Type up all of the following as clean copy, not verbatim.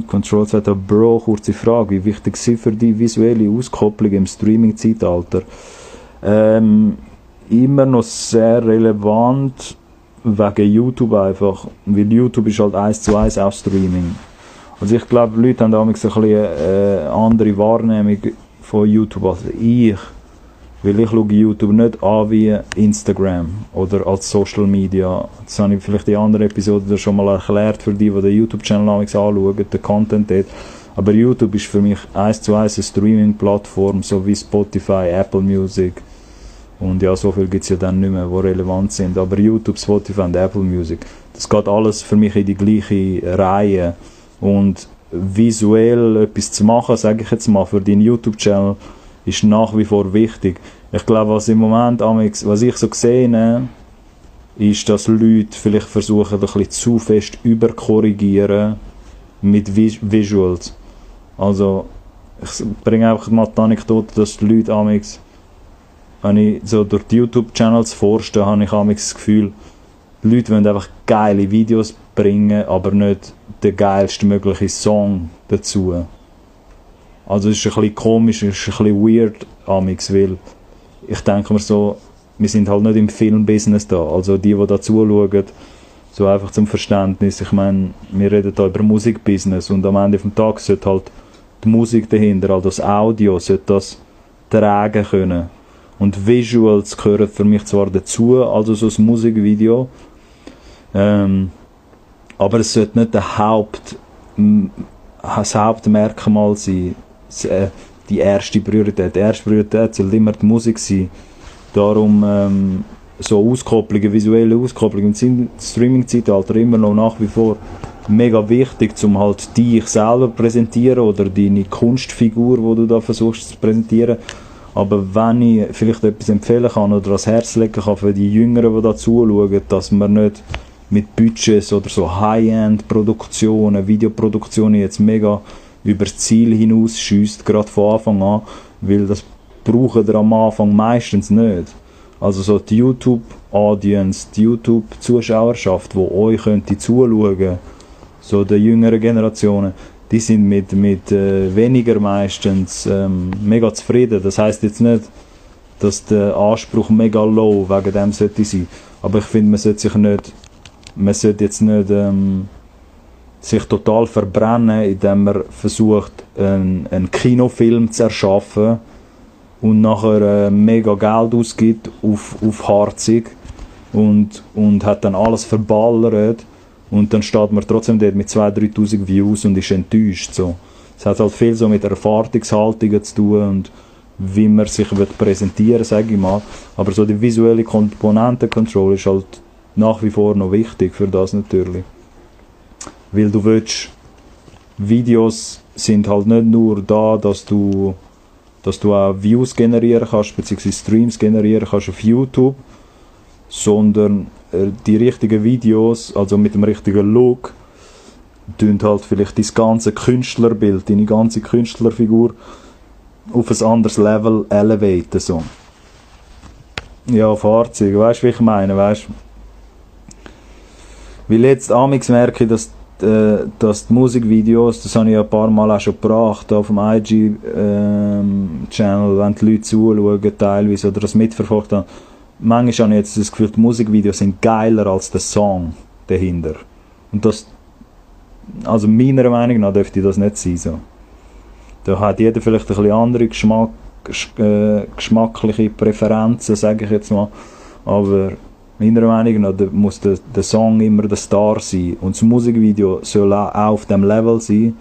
Control sagt, Bro, kurze Frage, wie wichtig sind für die visuelle Auskopplung im Streaming-Zeitalter? Immer noch sehr relevant wegen YouTube einfach, weil YouTube ist halt 1:1 auch Streaming. Also ich glaube, Leute haben damals ein bisschen eine andere Wahrnehmung von YouTube als ich, weil ich schaue YouTube nicht an wie Instagram oder als Social Media. Das habe ich vielleicht in anderen Episoden schon mal erklärt für die den YouTube-Channel anschauen, den Content dort. Aber YouTube ist für mich 1:1 eine Streaming-Plattform, so wie Spotify, Apple Music. Und ja, so viel gibt es ja dann nicht mehr, die relevant sind. Aber YouTube, Spotify und Apple Music, das geht alles für mich in die gleiche Reihe. Und visuell etwas zu machen, sage ich jetzt mal, für deinen YouTube-Channel, ist nach wie vor wichtig. Ich glaube, was im Moment, was ich so sehe, ist, dass Leute vielleicht versuchen, ein bisschen zu fest überkorrigieren mit Visuals. Also, ich bringe einfach mal die Anekdote, dass die Leute wenn ich so durch die YouTube-Channels forsche, habe ich das Gefühl, die Leute wollen einfach geile Videos bringen, aber nicht den geilsten möglichen Song dazu. Also es ist ein bisschen komisch, es ist ein bisschen weird, weil ich denke mir so, wir sind halt nicht im Filmbusiness da. Also die da zuschauen, so einfach zum Verständnis. Ich meine, wir reden da über Musikbusiness und am Ende des Tages sollte halt die Musik dahinter, also das Audio, sollte das tragen können. Und Visuals gehören für mich zwar dazu, also so ein Musikvideo, aber es sollte nicht das Hauptmerkmal sein, die erste Priorität. Die erste Priorität soll immer die Musik sein. Darum so Auskopplungen, visuelle Auskopplungen im Streaming-Zeitalter immer noch nach wie vor mega wichtig, um halt dich selber präsentieren oder deine Kunstfigur, die du da versuchst zu präsentieren. Aber wenn ich vielleicht etwas empfehlen kann oder ans Herz legen kann für die Jüngeren, die da zuschauen, dass man nicht mit Budgets oder so High-End-Produktionen, Videoproduktionen jetzt mega über das Ziel hinaus schiesst, gerade von Anfang an, weil das brauchen ihr am Anfang meistens nicht. Also so die YouTube-Audience, die YouTube-Zuschauerschaft, die euch könnte zuschauen, so der jüngeren Generationen, die sind mit weniger meistens mega zufrieden. Das heisst jetzt nicht, dass der Anspruch mega low wegen dem sollte sein. Aber ich finde, man sollte jetzt nicht sich total verbrennen, indem man versucht, einen Kinofilm zu erschaffen und nachher mega Geld ausgibt auf Harzig und hat dann alles verballert. Und dann steht man trotzdem dort mit 2'000, 3'000 Views und ist enttäuscht. So. Es hat halt viel so mit Erwartungshaltungen zu tun und wie man sich präsentieren will, sage ich mal. Aber so die visuelle Komponentenkontrolle ist halt nach wie vor noch wichtig für das natürlich. Weil du willst, Videos sind halt nicht nur da, dass du auch Views generieren kannst, beziehungsweise Streams generieren kannst auf YouTube, sondern die richtigen Videos, also mit dem richtigen Look, tun halt vielleicht dein ganze Künstlerbild, deine ganze Künstlerfigur auf ein anderes Level elevaten. So. Ja, Fahrzeuge, weißt du, wie ich meine, weißt? Weil jetzt amigs merke ich, dass die Musikvideos, das habe ich ja ein paar Mal auch schon gebracht auf dem IG-Channel, wenn die Leute zuschauen teilweise oder das mitverfolgt haben. Manchmal habe ich jetzt das Gefühl, die Musikvideos sind geiler als der Song dahinter. Und das, also meiner Meinung nach dürfte das nicht sein. So. Da hat jeder vielleicht ein bisschen andere geschmackliche Präferenzen, sage ich jetzt mal. Aber meiner Meinung nach muss der Song immer der Star sein. Und das Musikvideo soll auch auf dem Level sein.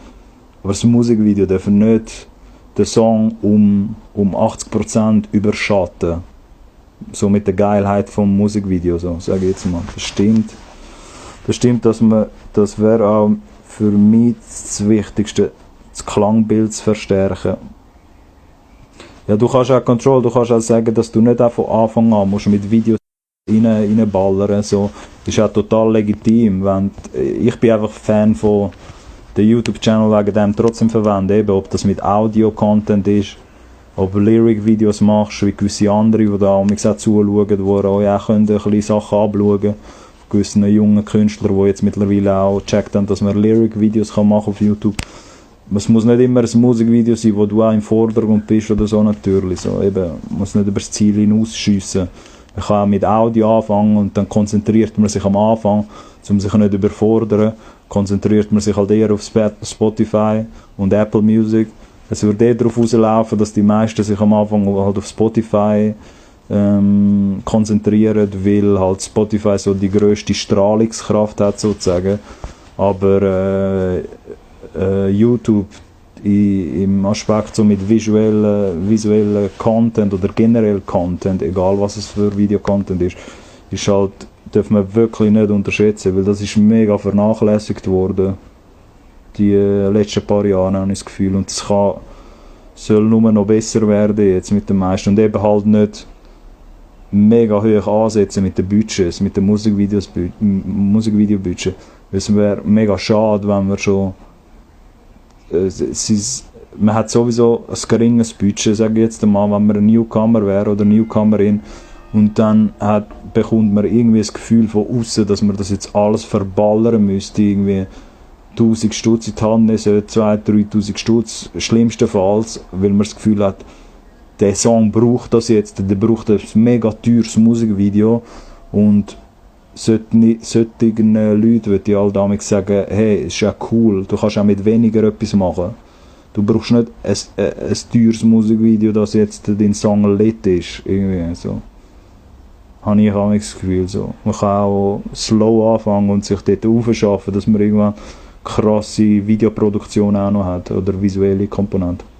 Aber das Musikvideo darf nicht den Song um 80% überschatten. So mit der Geilheit vom Musikvideo, so sage ich jetzt mal. Das stimmt, das wäre auch für mich das Wichtigste, das Klangbild zu verstärken. Ja, du kannst auch Control, du kannst auch sagen, dass du nicht auch von Anfang an musst mit Videos reinballern, so. Das ist auch total legitim. Ich bin einfach Fan von den YouTube-Channel wegen dem trotzdem verwenden, eben, ob das mit Audio-Content ist, ob du Lyric-Videos machst, wie gewisse andere, die da auch zuschauen, wo ihr euch auch ein bisschen Sachen abschauen könnt. gewissen jungen Künstlern, die jetzt mittlerweile auch gecheckt haben, dass man Lyric-Videos machen kann auf YouTube. Es muss nicht immer ein Musikvideo sein, wo du auch im Vordergrund bist oder so natürlich. So, eben, muss nicht über das Ziel hinausschiessen. Man kann auch mit Audio anfangen und dann konzentriert man sich am Anfang, um sich nicht überfordern, konzentriert man sich halt eher auf Spotify und Apple Music. Es wird eher darauf rauslaufen, dass die meisten sich am Anfang halt auf Spotify konzentrieren, weil halt Spotify so die grösste Strahlungskraft hat sozusagen. Aber YouTube im Aspekt so mit visuellen Content oder generell Content, egal was es für Videocontent ist halt, darf man wirklich nicht unterschätzen, weil das ist mega vernachlässigt worden die letzten paar Jahre, habe ich das Gefühl, und es soll nur noch besser werden jetzt mit den meisten und eben halt nicht mega hoch ansetzen mit den Budgets, mit den Musikvideo-Budgets. Es wäre mega schade, wenn wir schon man hat sowieso ein geringes Budget, sage ich jetzt einmal, wenn man ein Newcomer wäre oder Newcomerin und dann bekommt man irgendwie das Gefühl von außen, dass man das jetzt alles verballern müsste, irgendwie 1000 Stutz in die Hand nehmen, 2'000, 3'000 Stutz, schlimmstenfalls, weil man das Gefühl hat, der Song braucht das jetzt, der braucht ein mega teures Musikvideo und solchen Leuten würde ich halt damals sagen, hey, es ist ja cool, du kannst auch mit weniger etwas machen. Du brauchst nicht ein teures Musikvideo, das jetzt dein Song lit ist. Irgendwie so. Habe ich auch das Gefühl. So. Man kann auch slow anfangen und sich dort aufschaffen, dass man irgendwann krasse Videoproduktion auch noch hat oder visuelle Komponenten.